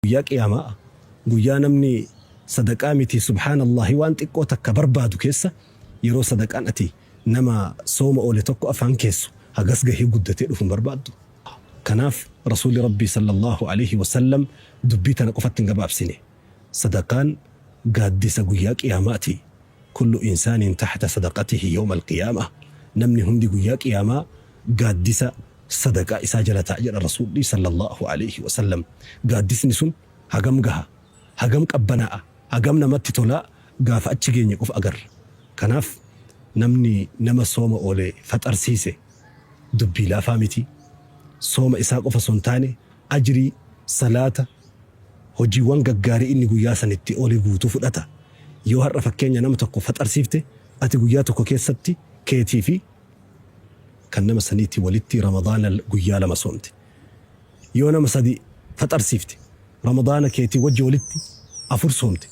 Guyyaa Qiyaamaa, guyyaa namni sadaqaa mitii subhaanallaahi waan xiqqoo takka barbaadu keessa yeroo sadaqaan ati nama sooma oole tokko afaan keessu hagas gahee guddatee dhufu hin barbaaddu. Kanaaf Rasuulli Rabbii sallallaahu aleyhi wasallam dubbii tana qofatti hin gabaabsine. Sadaqaan gaaddisa guyyaa Qiyaamaati. Kullu insaanin tahta sadaqatihi yawmal qiyaamah. Namni hundi guyyaa Qiyaamaa gaaddisa sadaqaa isaa jala ta'a jedha Rasuulli sallallaahu aleyhi wasallam. Gaaddisni sun hagam gaha? Hagam qabbanaa'a? Hagam namatti tola? Gaafa achi geenye qofa agarra. Kanaaf namni nama sooma oole faxarsiise dubbii laafaa miti. Sooma isaa qofa osoo hin taane ajrii salaata, hojiiwwan gaggaarii inni guyyaa san itti oole guutuu fudhata. Yoo har'a fakkeenya nama tokko faxarsiifte ati guyyaa tokko keessatti keetii fi kan nama saniitii walitti Ramadaana guyyaa 2 soomte. Yoo nama 3 faxarsiifte Ramadaana keetii wajji walitti 4 soomte.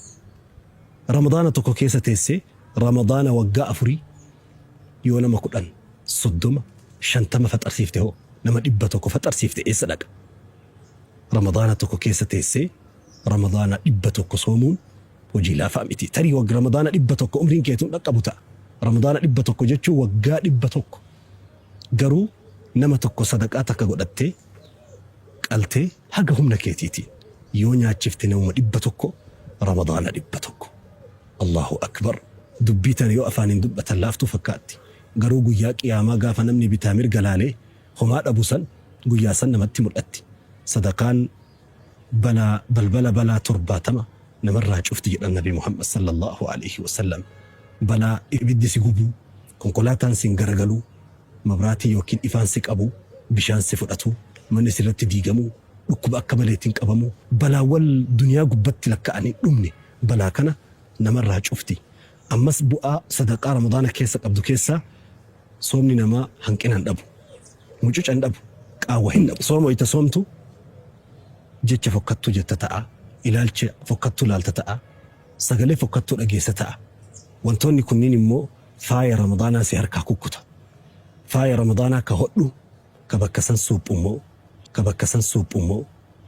Ramadaana tokko keessa teessee Ramadaana waggaa afurii yoo nama 10, 30, 50 faxarsiifte hoo nama 100 faxarsiifte eessa dhaqa? Ramadaana tokko keessa teessee Ramadaana 100 soomuun hojii laafaa miti. Tarii wag Ramadaana 100 umriin keetu hin dhaqqabu ta'a. Ramadaana 100 jechuun waggaa 100. Garuu nama tokko sadaqaa takka godhattee qaltee haga humna keetiitiin yoo nyaachifte namuma 100 Ramadaana 100. Allaahu Akbar! Dubbii tana yoo afaaniin dubbatan laaftuu fakkaatti. Garuu guyyaa qiyaamaa gaafa namni bitaa mirga laalee homaa dhabu san guyyaa san namatti mul'atti. Sadaqaan balaa balbala balaa 70 namarraa cufti jedhan Nabi Muhammad sallallaahu aleyhi wasallam. Balaa ibiddi si gubuu, konkolaataan siin garagaluu, mabraatii yookiin ifaan si qabuu, bishaan si fudhatuu, manni sirratti diigamuu, dhukkuba akka maleetiin qabamuu, balaawwan duniyaa gubbatti lakka'anii hin dhumne balaa kana namarraa cufti. Ammas bu'aa sadaqaa Ramadaana keessa qabdu keessaa Soomni namaa hanqina hin dhabu. Mucuca hin dhabu. Qaawwa hin dhabu. Sooma wayita soomtu jecha fokkattuu jetta ta'a. Ilaalcha fokkattuu laalta ta'a. Sagalee fokkattuu dhageessa ta'a. Wantoonni kunniin immoo faaya Ramadaanaa si harkaa kukkuta. Faaya Ramadaanaa ka hodhu, ka bakka san suuphu immoo, ka bakka san suuphu immoo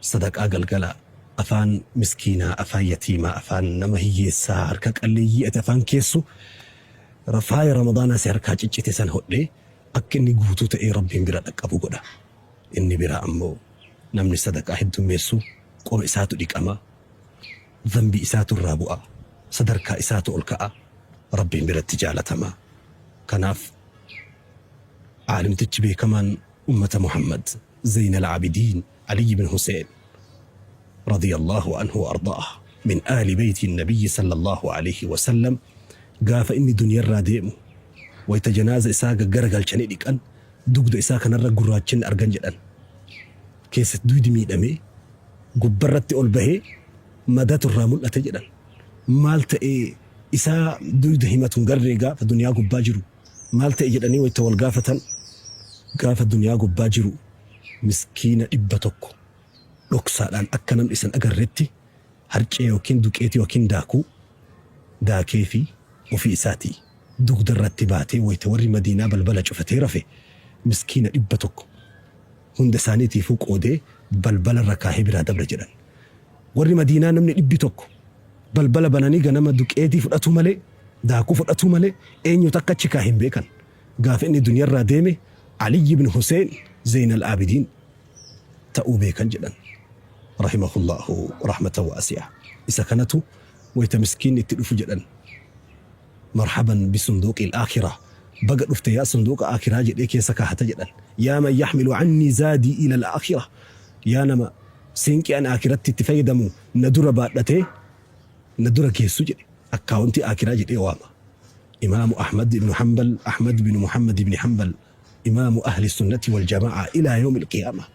sadaqaa galgalaa, afaan miskiinaa, afaan yatiimaa, afaan nama hiyyeessaa, harka qalleeyyii ati afaan keessu Faaya Ramadaanaa si harkaa ciccite san hodhee akka inni guutuu ta'ee Rabbiin bira dhaqqabu godha. Inni biraa ammoo namni sadaqaa heddummeessu qoma isaatu dhiqama, zanbii isaatu irraa bu'a, sadarkaa isaatu ol ka'a, Rabbiin biratti jaalatama. Kanaaf aalimtichi beekamaan ummata Muhammad Zeynal Aabidiin Aliyyi bin Huseen radiyallahu anhu wa ardaah min aali beeyti nabiyyi sallallahu aleyhi wa sallam gaafa inni duniyarraa deemu wayta janaaza isaa gaggaragalchanii dhiqan dugda isaa kanarra gurraachinna argan jedhan keessatti duydi miidhamee gubbarratti ol bahee madatu irraa mul'ate jedhan maal ta'ee isaa duyda himatu hin garree gaafa duniyaa gubbaa jiru maal ta'e jedhanii wayta wal gaafatan gaafa duniyaa gubbaa jiru miskiina 100 dhoksaadhaan akka namni isa hin agarretti harcee yookiin duqeetii yookiin daakuu daakeefii ofii isaatii dugda irratti baatee wayta warri Madiinaa balbala cufatee rafe miskiina 100 hunda isaaniitiifuu qoodee balbala irra kaahee biraa dabre jedhan. Warri Madiinaa namni 100 balbala bananii ganama duqeetii fudhatuu malee daakuu fudhatuu malee eenyutu akka achi kaahe hin beekan. Gaafa inni duniyarraa deeme Aliyyi ibn Huseen Zeynal Aabidiin ta'uu beekan jedhan. Rahimahullaahu rahmatan waasi'a. Isa kanatu wayta miskiinni itti dhufu jedhan. Marhaban bisunduuqil aakhirah. Baga dhufte yaa sunduuqa aakhiraa jedhee keessa kaahata jedhan. Yaa man yaxmilu cannii zaadii ilal aakhirah. Yaa nama siinqii an aakhiratti itti fayyadamu na dura baadhatee na dura geessu jedhe. Akkaawontii aakhiraa jedhee waama. Imaamu Ahmad ibnu Hanbal, Ahmad binu Muhammad ibni Hanbal, Imaamu Ahli Sunnati wal Jamaa'a ilaa yawmil Qiyaamah.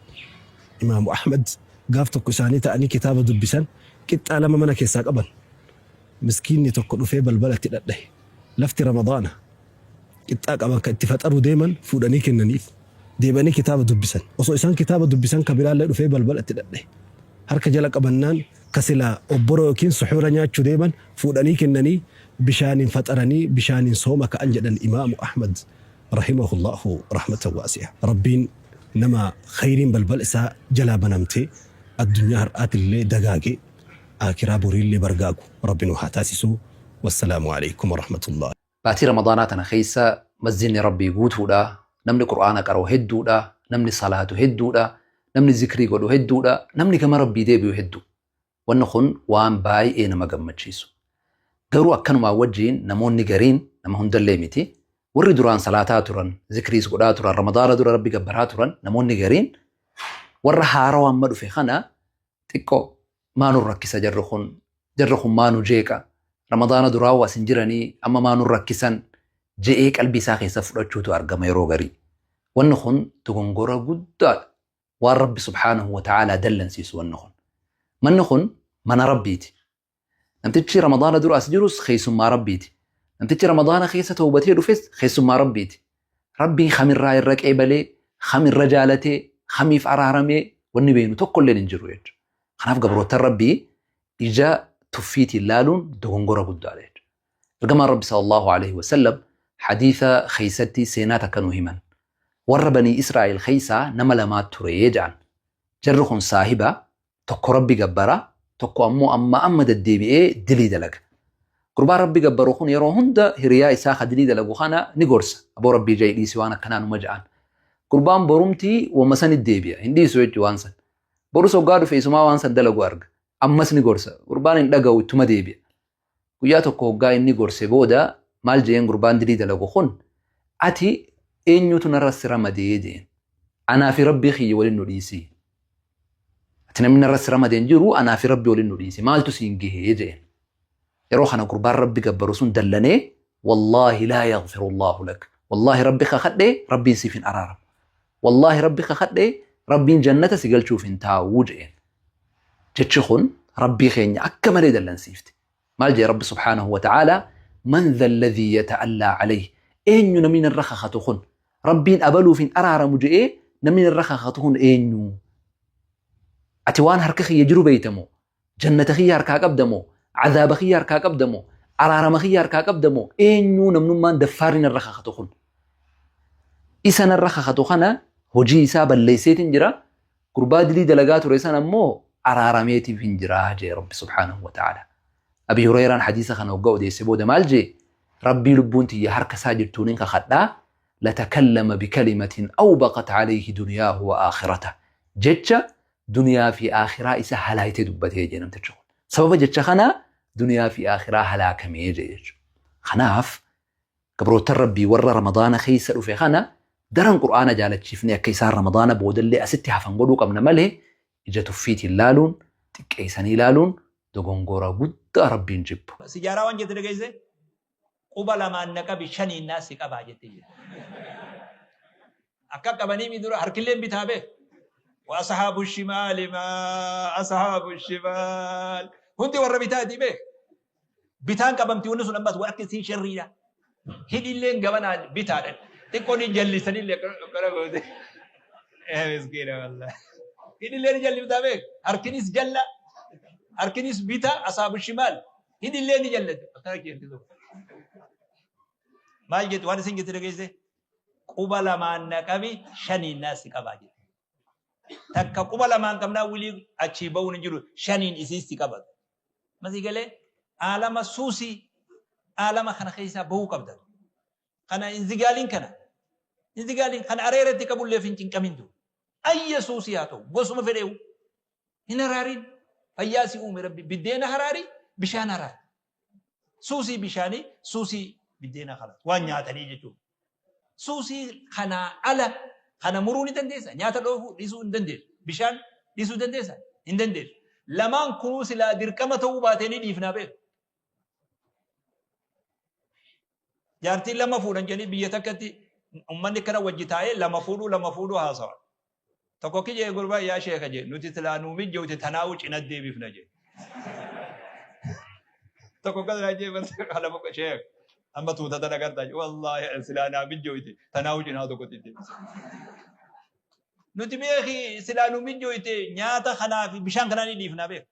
Imaamu Ahmad gaaf tokko isaanii ta'anii kitaaba dubbisan qixxaa lama mana keessaa qaban. Miskiinni tokko dhufee balbala itti dhadhahe. Lafti Ramadaana. Qixxaa qaban kan itti faxaruu deeman fuudhanii kennaniif. Deebi'anii kitaaba dubbisan. Osoo isaan kitaaba dubbisan ka biraallee dhufee balbala itti dhadhahe. Harka jala qabannaan ka silaa obboroo yookiin suxuura nyaachuu deeman fuudhanii kennanii bishaaniin faxaranii bishaaniin sooma ka'an jedhan Imaamu Ahmad rahimahullaahu rahmatan waasi'a. Rabbiin nama khayriin balbala isaa jalaa banamtee Addunyaa har'aatillee dagaagee aakiraa boriillee bargaagu Rabbi nu haa taasisu. Wassalaamu alaikum warahmatullahi. Baatii Ramadaanaa tana keessa masjidni Rabbii guutuudha, namni Qur'aana qara'u hedduudha, namni salaatu hedduudha, namni zikrii godhu hedduudha, namni gama Rabbii deebi'u hedduu. Wanni kun waan baay'ee nama gammachiisu. Garuu akkanumaa wajjiin namoonni gariin, nama hundallee miti, warri duraan salaataa turan, zikriis godhaa turan, Ramadaana dura Rabbi gabbaraa turan, namoonni gariin warra haarawa amma dhufe kana xiqqoo maa nu rakkisa jarri kun, jarri kun maa nu jeeqa, Ramadaana duraa as hin jiranii amma maa nu rakkisan je'ee qalbii isaa keessa fudhachuutu argama yeroo garii. Wanni kun dogongora guddaadha. Waan Rabbi subhaanahu wa ta'aalaa dallansiisu wanni kun. Manni kun mana Rabbiiti. Namtichi Ramadaana dura as jirus keessummaa Rabbiiti. Namtichi Ramadaana keessa tawbatee dhufes keessummaa Rabbiiti. Rabbiin kamirraa irra qeebalee, kamirra jaalatee, kamiif araaramee wanni beeknu tokkolleen hin jiru jechuudha. Kanaaf gabroottan Rabbii ija tuffiitiin laaluun dogongora guddaadha jechuudha. Ergamaan Rabbi sallallahu alaihi wasallam hadiisa keessatti seenaa takka nu himan. Warra Banii Israa'el keessaa nama lamaa ture jedhan. Jarri kun saahiba, tokko Rabbi gabbara, tokko ammoo amma amma deddeebi'ee dilii dalaga. Gurbaan Rabbi gabbaru kun yeroo hunda hiriyaa isaa ka dilii dalagu kana ni gorsa. Aboo Rabbii ja'i dhiisi waan akkanaa numa ja'an. Gurbaan borumtii wama sanit deebi'a. Hin dhiisu jechuudha waan san. Borus hoggaa dhufe isumaa waan san dalagu arga. Ammas ni gorsa. Gurbaan hin dhaga'u ittuma deebi'a. Guyyaa tokko hoggaa inni gorse booda maal je'een gurbaan dilii dalagu kun ati eenyutu narra si ramadee je'een. Anaa fi Rabbii kiyya waliin nu dhiisi. Ati namni narra si ramadee hin jiru anaa fi Rabbii waliin nu dhiisi. Maaltu siin gahee je'een. Yeroo kana gurbaan Rabbi gabbaru sun dallanee wallaahi laa yaghfiru Allahu lak. Wallaahi Rabbi kakadhee Rabbiin siif hin araaramu. Wallaahi Rabbi kakadhee Rabbiin jannata si galchuuf hin taa'u je'een. Jechi kun Rabbii keenya akka malee dallansiifte. Maal jedhe Rabbi subhaanahu wa ta'aalaa? Man dha alladhii yata'allaa alayhi. Eenyu namni narra kakatu kun? Rabbiin abaluuf hin araaramu je'ee namni narra kakatu kun eenyu? Ati waan harka kiyya jiru beeyta moo? Jannata kiyya harkaa qabda moo? Azaaba kiyya harkaa qabda moo? Araarama kiyya harkaa qabda moo? Eenyu namnummaan daffaarri narra kakatu kun? Isa narra kakatu kana hojii isaa balleesseetiin jira. Gurbaa dilii dalagaa ture san ammoo araarameetiif hin jira jee Rabbi subhaanahu wa ta'ala. Abi Hurayraan hadiisa kana hoggaa odeesse booda maal jee? Rabbii lubbuun tiyya harka isaa jirtuunin kakadhaa latakallama bikalimatin awbaqat alayhi duniyaahu wa aakhirata. Jecha duniyaa fi aakhiraa isa halaayitee dubbatee jee namtichi kun. Sababa jecha kanaa duniyaa fi aakhiraa halaakamee jee jechuudha. Kanaaf Gabroottan Rabbii warra Ramadaana keessa dhufe kana daran Qur'aana jaalachiifnee akka isaan Ramadaana boodallee asitti hafan godhuu qabna malee ija tuffiitiin laaluun, xiqqeessanii laaluun dogongora guddaa Rabbiin jibbu. Sijaaraa waan jette dhageesse? Quba lamaan na qabi shaniin naa si qabaa jette jedhe. Akka qabanii mi dura harkilleen bitaa bee. Wa asxaabu shimaali maa asxaabu shimaal. Hundi warra bitaatii bee. Bitaan qabamti wanni sun ammas waan akka isiin sharriidha. Hidhiilleen gamanaan bitaadha. Xiqqoo ni jallisanillee akkana goote. Eh miskiina wallahi. Hidhiillee ni jalliftaa beek. Harkinis jalla. Harkinis bita asaabu shimaal. Hidhiillee ni jallatu. Akkana jetti tokko. Maal jettu waan isin jette dhageesse? Quba lamaan na qabi shaniin naa si qabaa jette. Takka quba lamaan qabnaa wilii achii ba'uun hin jiru shaniin isiis si qabatu. Masii galee aalama suusii aalama kana keessaa bahuu qabda. Kana inzigaaliin kana inzigaaliin kana areeratti qabulleef hin cinqamin du. Ayya suusii haa ta'u gosuma fedheewu hin haraarin fayyaa si uume rabbi biddeena haraari bishaan haraari. Suusii bishaanii suusii biddeena kalaas waan nyaatanii jechuudha. Suusii kanaa ala kana muruu ni dandeessa? Nyaata dhoofuu dhiisuu hin dandeessu. Bishaan dhiisuu dandeessa? Hin dandeessu. Lamaan kunuu silaa dirqama ta'uu baatee ni dhiifnaa beeku. Jaartiin lama fuudhan jedhanii biyya takkatti ummanni kana wajji taa'ee lama fuudhuu lama fuudhuu haasawa. Tokko ki jee gurbaa yaa sheeka jee nuti silaa nuu mijjooyte tanaa'uu cina deebifna jee. Tokko kana jee barsa kana boqa sheek amma tuuta tana gartaa jee wallaahi silaa naa mijjooyte tanaa'uu cinaa tokkotti deebisa. Nuti beeki silaa nuu mijjooyte nyaata kanaa fi bishaan kanaa ni dhiifnaa beek.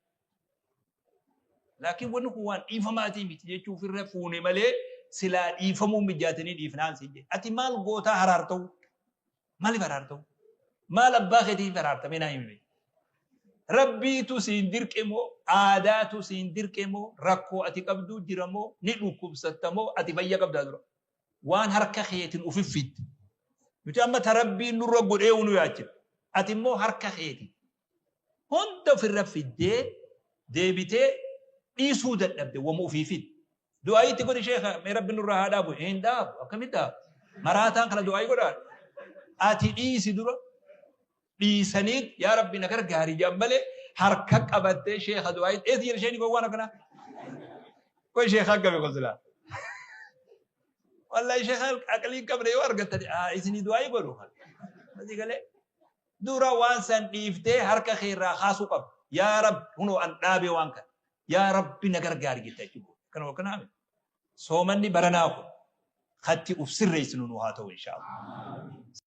Laakiin wanni kun waan dhiifamaatii miti jechuu ofirra fuune malee silaa dhiifamuu mijaatanii dhiifnaan siin jee. Ati maal gootaa haraarta'u? Maaliif araarta? Maal abbaa keetiif araarta? Mee naa himi. Rabbiitu siin dirqe moo, aadaatu siin dirqe moo, rakkoo ati qabduu jira moo, ni dhukkubsatta moo, ati fayya qabdaa dura? Waan harka keetiin ufif fidde. Nuti amma ta Rabbiin nurra godhee nu yaachifna. Ati immoo harka keetiin hunda ofirra fiddee deebitee dhiisuu dadhabde wama ofii fidde. Du'aayii itti godhi sheekha, mee Rabbi nurraa haa dhaabu. Hin dhaabu, akkamitti dhaabu? Maraataan kana du'aayii godhaa. Ati dhiisi dura. Dhiisaniit yaa Rabbi na gargaari jedhan malee harka qabattee sheekha du'aayii eessa jira sheekni gowwaan akkanaa? Kun sheekha akkami kun silaa? Wallahi sheekha aqlii hin qabne yoo argattani isinii du'aayii godhu. Masii galee dura waan san dhiiftee harka kee irraa kaasuu qabda. Yaa Rabbi kunoo an dhaabee waan kana. Yaa Rabbi na gargaari jetta jechuudha. Kanuma akkanaa miti. Soomanni baranaa kun katti uf sirreessinu nu haa ta'u inshaallah.